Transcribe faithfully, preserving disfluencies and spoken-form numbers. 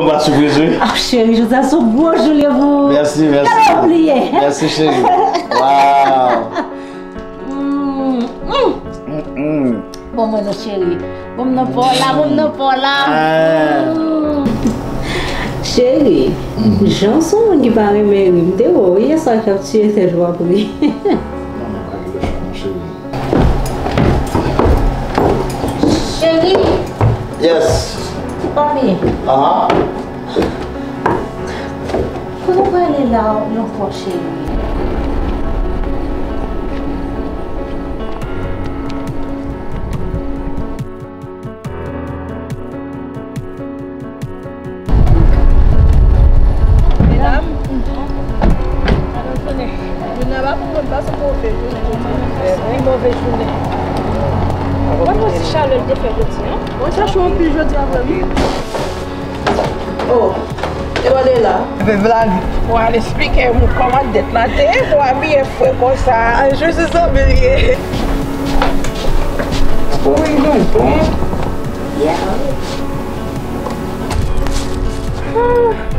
Yon pa sipriz, wi. Ah, cheri, jodi a se yon gwo jou li ye pou ou. Mèsi, mèsi. Kòman w bliye? Mèsi, cheri. Waw. Mm, mm. Mm, mm. Bon, mwen non, cheri. Bon, m nan pa w la, bon, m nan pa w la. Ah. Mm. Cheri, jan w se yon moun ki pa renmen ri, m te wè w yè swa k ap tiye tèt w ap ri. Non, men pa gen lòt chwa, non, cheri. Cheri! Yes. Papi. Aha. Kote w prale la yon fwa, cheri? Medam, jounen an pa pou mwen pase move jounen jodi a. Pi move jounen. Ou pa wè ti chalè l te fè jodi a? Mwen sa cho anpil jodi a vre wi. Oh, e wale la. Epi Vlad, pou al esplike moun kòman dèt la te ye, pou abiye fre konsa. Al jwe se zanmi l ye. Ou vin tonton. Yeah. Ah.